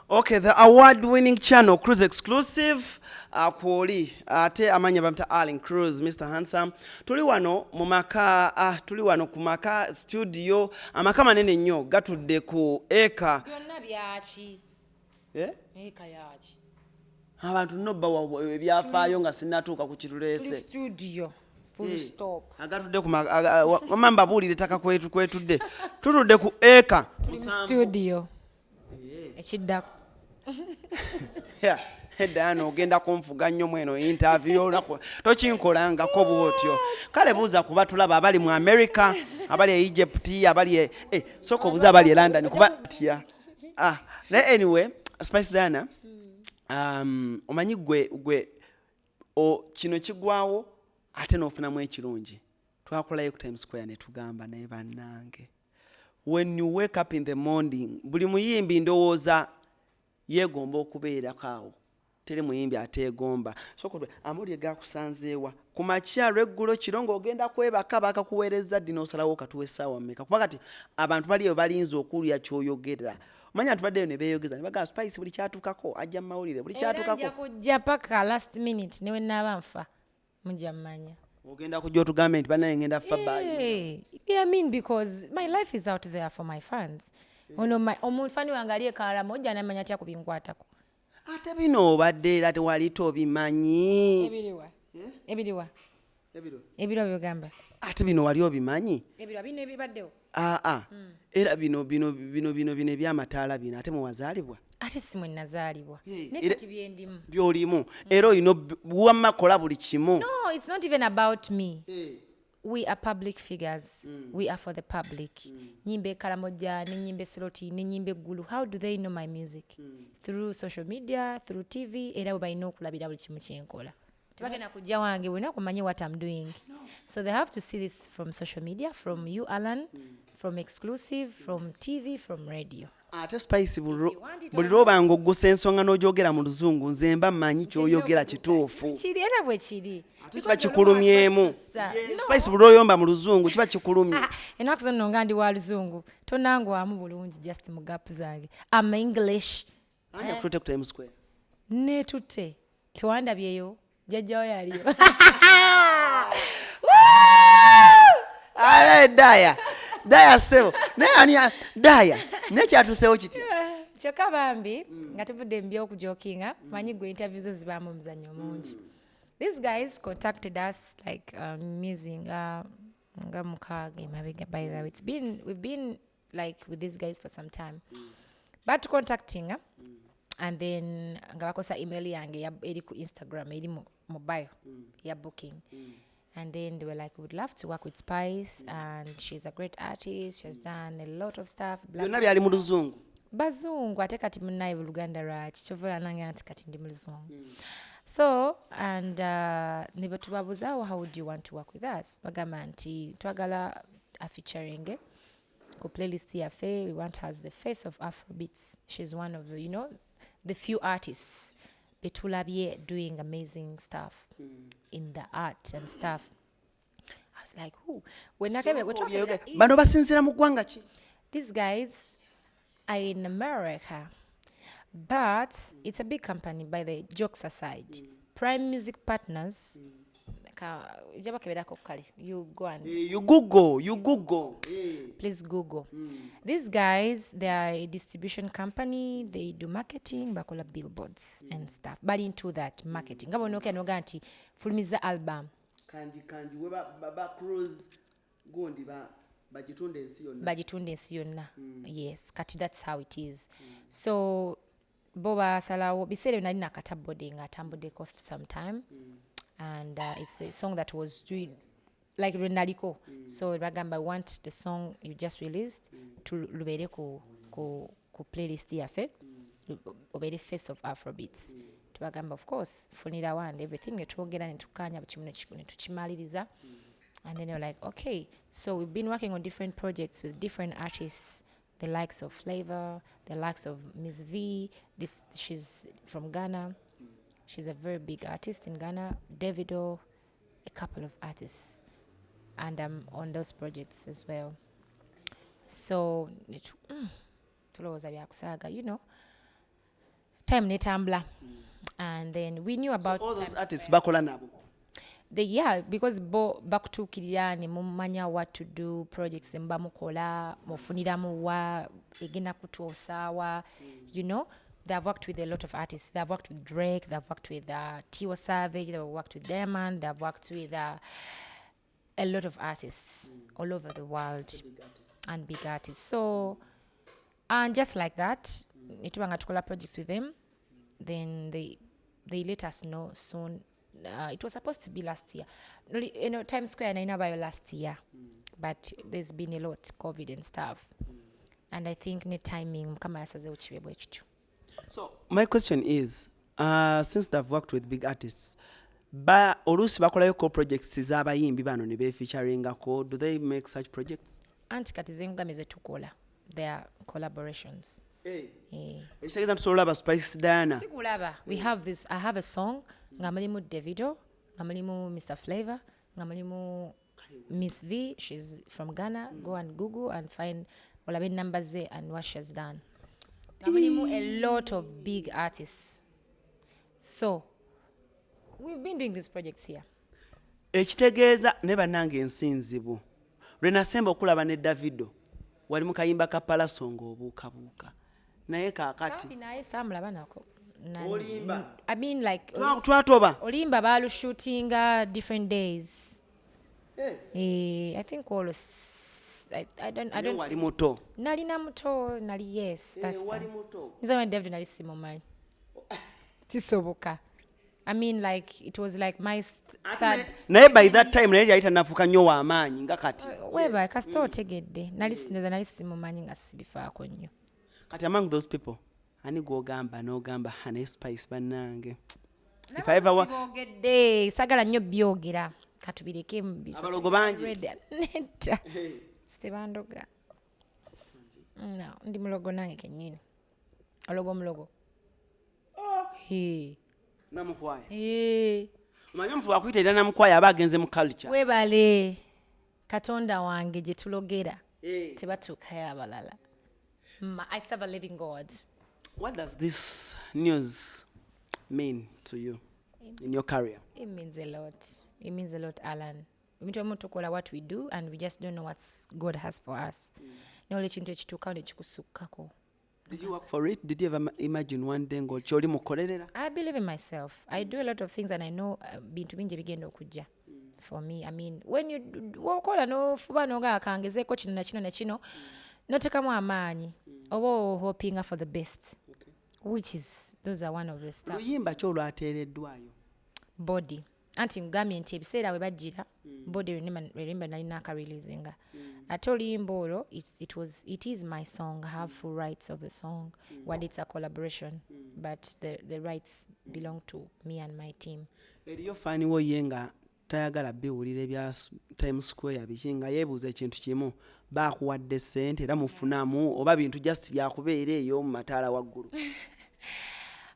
Okay, the award-winning channel Cruise Exclusive, kwoli ate amanya bamta Allen Cruz, Mr Handsome. Tuli wano mu maka, tuli wano ku maka studio, amaka manene nnyo gatudde ku eka. Byonna byaki? Eh? Eka yaki? Abantu nno bawa ebyafaayo nga sinnatuuka ku Tuli kituleese. studio, full stop. Agatudde ku wamma mbabuulire ettaka kwetudde. Tutudde ku eka. Tuli mu studio. Ekiddako. Yeah, Diana, ogenda kunfuga nnyo mweno interview olunaku tokinkolangako bw'otyo. Kale buuza kuba tulaba abali mu America, abali e Egypt, abali sooka obuuza abali e London kuba tya. Ah, naye anyway, Spice Diana, omanyi gwe kino kigwawo ate n'ofunamu ekirungi. Twakolayo ku Times Square ne tugamba, naye bannange, when you wake up in the morning, buli muyimbi ndowooza yeegomba okubeerako awo. Teri muyimbi ateegomba. Sooka amawulire gakusanzeewa ku makya, lweggulo, kiro ng'ogenda kwebaka, bakakuweereza ddi n'osalawo katuwa essaawa mmeka? Kuba kati abantu bali eyo balinze okuwulira ky'oyogera. Omanyi abantu baddeyo ne beeyogeza ne bagamba Spice buli kyatuukako ajja mu mawulire, buli Era nja kyatuukako. kujja paka last minute, ne we naaba nfa mujja mmanya. Ogenda kujja otugambe nti bannaye ngenda fa, bye. Hey, yeah, I mean, because my life is out there for my fans. Ono omufani wange ali ekalama ojja namanya atya ku binkwatako? Ate bino obadde era tewali tobimanyi? Ebiriwa? Ebiriwa? Ebiriwa byogamba? Ate bino wali obimanyi? Ebiriwa bino ebibaddewo? Aa, era bino bino bino bino bino ebyamataala bino ate muwazaalibwa? Ate si mwe nazaalibwa. Hey, naye kati byendimu. Byolimu era olina wamma kola buli kimu. No, it's not even about me. We are public figures. We are for the public. Nyimba ekalamoja, nenyimba esoroti, nenyimba eggulu. How do they know my music? Through social media, through TV. Era bwe balina okulabira buli kimu kyenkola, tebagenda kujja wange bwena kumanye what I'm doing. So they have to see this from social media, from you, Alan, from Exclusive, from TV, from radio. Ate Spice, you want it buli or lwobanga oggusa ensonga n'ogyogera mu Luzungu, nze mba mmanyi ky'oyogera kituufu. Kiri era bwe kiri. Ate kiba kikulumyemu. Spice, buli lwoyomba mu Luzungu kiba kikulumye. Ennaku zonna nga ndi wa Luzungu, tonangwamu bulungi, just mu gap zange am English. Ani akututte ku Times Square? Netutte, tewandabyeyo, jjajjawo yaliyo. Ale daya daya sebo, naye ani daya naye kyatuseewo kitya? Kyokka bambi nga tuvudde mu byokujokinga, manyi gwe interview zo zibaamu omuzannyo mungi. These guys contacted us like myezi nga 6 emabega. By the way, it's been we've been like with these guys for some time, but contacting, and then nga bakosa email yange eri ku Instagram, eri mu bio ya booking, and then they were like, "We would love to work with Spice, and she's a great artist, she has done a lot of stuff," blah. Byonna byali mu Luzungu. Bazungu. Ate kati munaye Luganda lwaki? Kyovula nange nti kati ndi mu Luzungu. So and ne bwetubabuuza, "How would you want to work with us?" bagamba nti twagala afeaturing ku playlist yaffe. We want her as the face of Afrobeats. She's one of the few artists betulabye doing amazing stuff in the art and stuff. I was like, "Who?" When twakebera- Bano basinziira mu ggwanga ki? These guys are in America, but it's a big company. By the jokes aside, Prime Music Partners. Ojja bakeberako kale. You go and Eh, you Google, you Google. Please Google. These guys, they are a distribution company. They do marketing, bakola billboards and stuff. But into that marketing. Nga bw'onookera n'ogamba nti fulumiza album. Kanji kanji we ba cruise gundi ba bagitunda ensi yonna. Bagitunda ensi yonna, yes. Kati that's how it is. So bo basalawo biseera byo nali nakatabodde nga atambuddeko some time, and it's a song that was doing like lwe naliko. So bagamba, "We want the song you just released to lubeere ku playlist yaffe, obeere face of Afrobeats." Tubagamba, "Of course," funirawo and everything, netwogera netukanya buli kimu netukimaliriza. And then they were like, "Okay." So we've been working on different projects with different artists, the likes of Flavor, the likes of Miss V. This, she's from Ghana. She's a very big artist in Ghana. Davido, a couple of artists. And I'm on those projects as well. So, tulowooza byakusaaga. Time netambula, and then we knew about All those Times artists bakola nabo? Yeah, because bo bakutuukirira ne mumanya what to do, projects muba mukola, mufuniramu wa egenda kutuusaawa. They've worked with a lot of artists. They've worked with Drake, they've worked with Tiwa Savage, they've worked with Diamond, they've worked with a lot of artists all over the world and big artists. So, and just like that, netuba nga tukola projects with them, then they let us know soon. It was supposed to be last year. Times Square nalina bayo last year, but there's been a lot, COVID and stuff, and I think ne timing Mukama yasazeewo kibe bwe kityo. So my question is, since they've worked with big artists, ba oluusi bakolayo co projects z'abayimbi bano ne beefeaturingako? Do they make such projects? Anti kati zengugambye zetukola, their collaborations. Eh. Ekitegeeza ntusobola olaba Spice Diana? Sikulaba. We have this, I have a song nga mulimu Davido, nga mulimu Mr Flavor, nga mulimu Miss V. She's from Ghana. Go and Google and find, olabe enamba ze and what she has done, nga mulimu a lot of big artists. So we've been doing these projects here. Ekitegeeza ne bannange ensi nzibu. Lwe nasemba okulaba ne Davido wali mu kayimba ka Palaso ng'obuukabuuka, naye kaakati Saudi naye saamulaba nako. Olimba. I mean, like Twatoba. Olimba balushootinga different days. Eh, I think all I Naye don't wali muto. Nalina muto, nali, yes, that's Wali that. muto. Nze na David nali simumanyi, tisoboka. I mean, like, it was like my third Naye by that time naye yali tanafuuka nnyo w'amaanyi nga kati. Weba kasita otegedde, nali sinza, nali simumanyi nga sibifaako nnyo. Kati among those people, ani gwogamba n'ogamba, "Ha, naye Spice bannange, if I ever Siboogedde, sagala nnyo byogera, katubireke. Abalogo bangi. Nedda, sitebandoga. No, ndi mulogo nange kennyini, ologo mulogo. He. Namukwaya. Eh. Omanyi omuntu wakuyita era namukwaya aba agenze mu culture. Webale Katonda wange gye tulogera. Eh. Tebatuukayo abalala. I serve a living God. What does this news mean to you in your career? It means a lot. It means a lot, Alan. Ebintu ebimu tukola what we do and we just don't know what God has for us. Nola ekintu ekituukawo nekikusukkako. Did you work for it? Did you ever imagine one day ng'okyoli mukolerera? I believe in myself. I do a lot of things and I know bintu bingi ebigenda okujja for me. I mean, when you wokola nofuba nogaa kangezeeko kino na kino na kino, notekamu amaanyi oba hoping for the best, which is those are one of the stuff. Luyimba ki olwateereddwayo? Body. Anti ngambye nti ebiseera we bajjira Body lwerimba nalina akareleasinga, ate oluyimba olwo it is my song. I have full rights of the song. Wadde it's a collaboration, but the rights belong to me and my team. Eriyo fan wo ye nga tayagala biwulira ebya Times Square biki, nga yeebuuza ekintu kimu: baakuwadde ssente era mufunamu, oba bintu just byakubeera eyo mu mataala waggulu?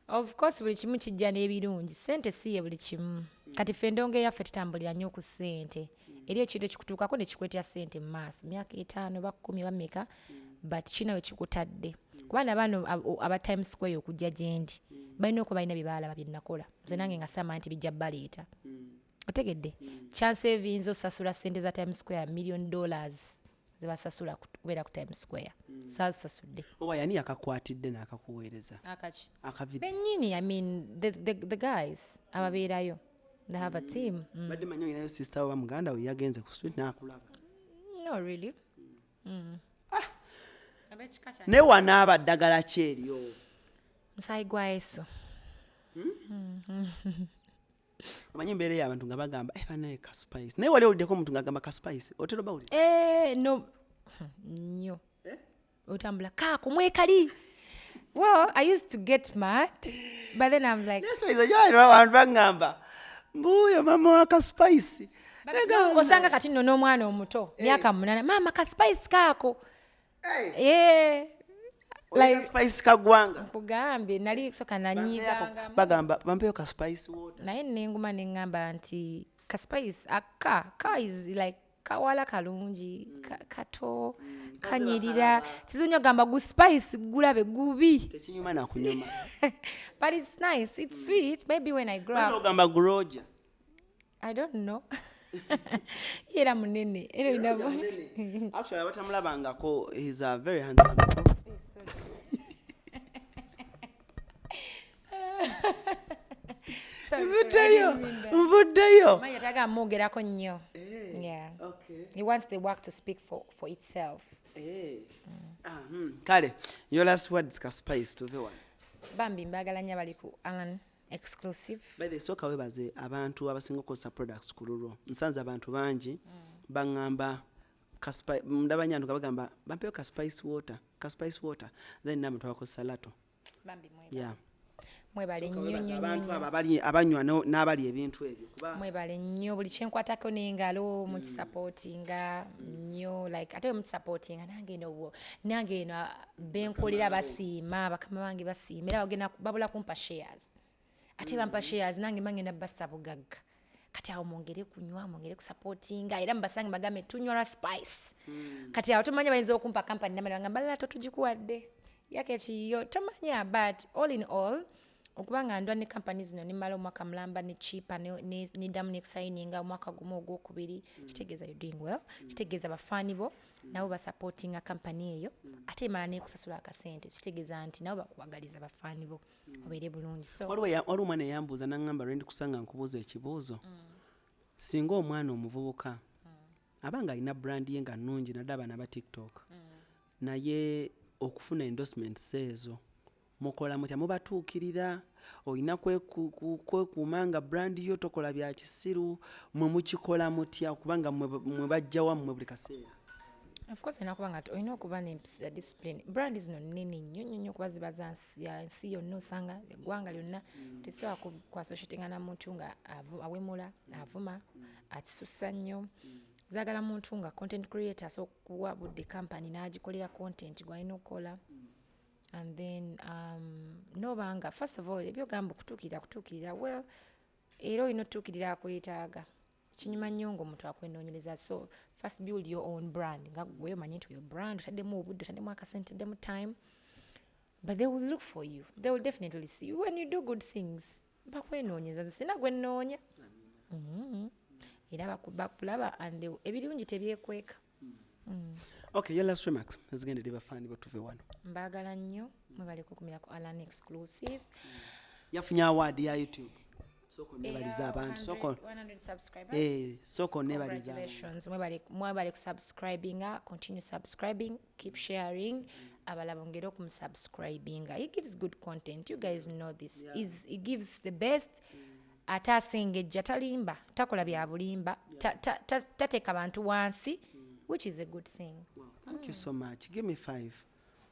Of course, buli kimu kijja n'ebirungi. Ssente si ye buli kimu. Kati ffe endongo eyaffe tutambulira nnyo ku ssente. Eri ekintu ekikutuukako ne kikuleetera ssente mu maaso myaka 5 oba 10 bameka, but kina we kikutadde. Kuba nabaano aba Times Square okujja gye ndi balina okuba balina bye baalaba bye nakola nze nange nga saamanya nti bijja baleeta. Otegedde kyansevinza osasula ssente za Times Square, million dollars zebasasula kubeera ku Times Square, saazisasudde. Oba yani yakakwatidde n'akakuweereza? Akaki? Akavidiyo. Bennyini. I mean, the guys ababeerayo, they have a team. Badde manyi olinayo sister oba muganda we yagenze ku street n'akulaba. No, really. Ab'ekika kyange. Naye wanaaba ddagala ki eryo? Musaayi gwa Yesu. Omanyi embeera eyo abantu nga bagamba, "Eh, banaye ka Spice." Naye wali owuliddeko omuntu ng'agamba ka Spice otera obawulira? Eh, no, nnyo. Otambula kaako mwekali. Well, I used to get mad, but then I was like Naye Spice okyalira abantu baŋŋamba mbuuyo mama wa ka Spice. Osanga kati nno n'omwana omuto myaka 8, "Maama, ka Spice kaako." Eh, like Spice kagwanga. Nkugambye nali soka nanyiigangamu. Bagamba bampeyo ka Spice water. Naye nenguma neŋŋamba nti ka Spice aka ka is like Kawala kalungi, kato, kanyirira. Kizibu nnyo gamba gu Spice gulabe gubi. Tekinyuma nakunyuma. But it's nice, it's sweet. Maybe when I grow up. Ogamba guroja? I don't know. Yera munene era olina. Actually, abatamulabangako, he's a very handsome. Sorry, sorry, I Nvuddeyo. didn't mean that. Nvuddeyo. Manya tagala mwogerako nnyo. Yeah. He wants the work to speak for itself. Eh. Ah, Kale, your last words, ka Spice, tuve wano. Bambi mbagala nnyo abali ku Alan Exclusive. By the way, sooka weebaze abantu abasinga okukozesa products ku lulwo. Nsanze abantu bangi baŋŋamba ndaba nnyo abantu nga bagamba bampeyo ka Spice water, ka Spice water, then n'abantu abakozesa lato. Bambi mwebale. Mwebale Sooka nnyo weebaze nnyo abantu nnyo. abo abanywa n'abali ebintu ebyo kuba Mwebale nnyo, buli kyenkwatako n'engalo mukisupportinga nnyo, like ate bwe mukisupportinga nange eno nange eno, ah, benkolera basiima, bakama bange basiima, era bagenda babula kumpa shares, ate bampa shares nange mba ngenda bassa bugagga. Kati awo mwongere kunywa, mwongere kusupportinga, era mubasange bagambe tunywa lwa Spice. Kati awo tomanya, bayinza okumpa kampani namala bagamba balala totugikuwadde yakekiyo, tomanya. But all in all, okuba nga ndwa ne kampani zino nemala omwaka mulamba ne chipa neddamu nekusayininga omwaka gumu ogwokubiri, kitegeeza you doing well, kitegeeza bafaani bo nabo basupportinga kampani eyo, ate emala nekusasula akasente, kitegeeza nti nabo bakuwagaliza bafaani bo obeere bulungi. So Waliwo omwana eyambuuza n'aŋŋamba, lwe ndikusanga nkubuuza ekibuuzo, singa omwana omuvubuka aba nga alina brand ye nga nnungi, naddala abaana ba TikTok, naye okufuna endorsements ezo mukola mutya? Mubatuukirira? Olina kwekuuma nga brand yo tokola bya kisiru. Mwe mukikola mutya kubanga mwe bajja wammwe buli kaseera? Of course olina kuba nga olina okuba n'empisa, discipline. Brand zino nnene nnyo nnyo nnyo kuba ziba za nsi, ya nsi yonna, osanga eggwanga lyonna. Tesobola kuassociatinga na muntu nga awemula, avuma, akisussa nnyo. Zaagala muntu nga content creator, asobola okuwa budde company n'agikolera content gw'alina okukola. And then nobanga first of all ebyogamba okutuukirira, kutuukirira well, era olina otutuukirira akwetaaga. Kinyuma nnyo ng'omuntu akwenoonyereza. So first build your own brand nga gwe omanyi nti your brand otaddemu obudde, otaddemu akasente, otaddemu time, but they will look for you. They will definitely see you when you do good things. Bakwenoonyeza, nze sina gwe nnoonya. Era bakulaba and ebirungi tebyekweka. Okay, your last remarks ezigenda eri bafaani batuve wano. Mbaagala nnyo, mwebale kukumira ku Alan Exclusive. Yafunye award ya YouTube. Sooka onneebaliza abantu. Sooka 100 subscribers. Eh, sooka onneebaliza abantu. Congratulations. Mwebale, mwebale kusubscribinga. Continue subscribing, keep sharing, abalala bongere okumusubscribinga. He gives good content, you guys know this. He gives the best, ate asengejja, talimba, takola bya bulimba, tateeka bantu wansi, which is a good thing. Wow, thank you so much. Give me five.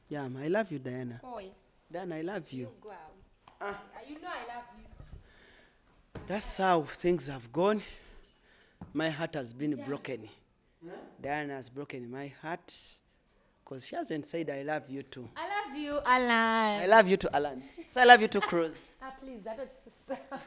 Yeah, I love you, Diana. Boy, Diana, I love you. Go out. You know I love you. That's how things have gone. My heart has been broken. Diana has broken my heart because she hasn't said I love you too. I love you, Alan. I love you too, Alan. So I love you too, Cruz. Ah, please, I don't.